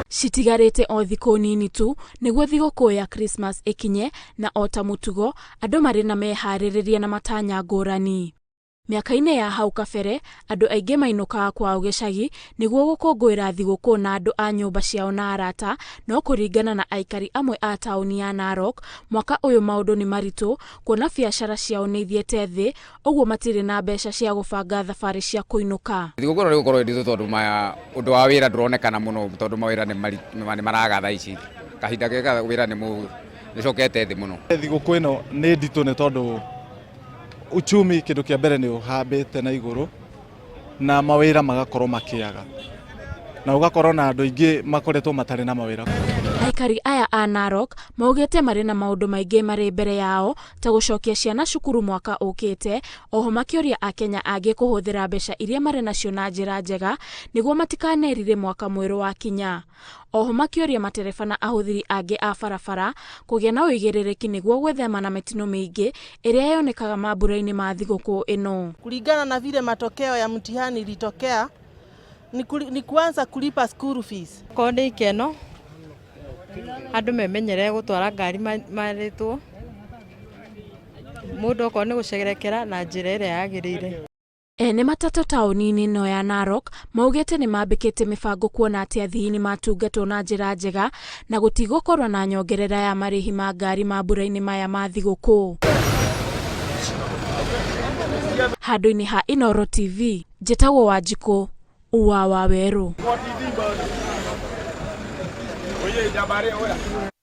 Citigarĩte o thikũ nini tu nĩguo thigũkũ ya Krismas ĩkinye na o ta mũtugo andũ marĩ na meharĩrĩria na matanya ngũrani. Mĩaka-inĩ ya hau kabere andũ aingĩ mainũkaga kwao gĩcagi nĩguo gũkũngũĩra thigũkũ na andũ a nyũmba ciao na arata, no kũringana na aikari amwe a taũni ya Narok, mwaka ũyũ maũndũ nĩ maritũ kuona biacara ciao nĩ ithiĩte thĩ ũguo matirĩ na mbeca cia gũbanga thabarĩ cia kũinũka. Thigũkũ ĩno nĩ gũkorwo ĩ nditũ tondũ ũndũ wa wĩra ndũronekana mũno tondũ mawĩra nĩ maraga thaa ici. Kahinda gaka wĩra nĩ ũcokete thĩ mũno. Thigũkũ ĩno nĩ nditũ nĩ tondũ uchumi kĩndũ kĩa mbere nĩ ũhambĩte na igũrũ na mawĩra magakorwo makĩaga na ũgakorwo na andũ aingĩ makoretwo matarĩ na mawĩra. Aikari aya a Narok maugĩte marĩ na maũndũ maingĩ marĩ mbere yao ta gũcokia ciana cukuru mwaka ũkĩte, oho makĩũria akenya angĩ kũhũthĩra mbeca iria marĩ nacio na njĩra njega nĩguo matikanerire mwaka mwerũ wakinya. Oho makĩũria matereba na ahũthĩri angĩ a barabara kũgĩa na ũigĩrĩrĩki nĩguo gwĩthema na mĩtino mĩingĩ ĩrĩa yonekaga mambura-inĩ ma thigũkũ ĩno. Kulingana na vile matokeo ya mtihani ilitokea ni kuanza kulipa school fees. Korwo nĩ ikeno andũ memenyerere gũtwara ngari marĩtwo mũndũ okorwo nĩ gũcerekera na njĩra ĩrĩa yagĩrĩire. Ene matatũ taũni-inĩ ĩno ya Narok maugĩte nĩ mambĩkĩte mĩbango kuona atĩ athii nĩ matungatwo na njĩra njega na gũtigũkorwo na nyongerera ya marĩhi ma ngari mambura-inĩ maya ma thigũkũ. Handũ-inĩ ha Inooro TV, njĩtagwo Wanjikũ wa Wawerũ.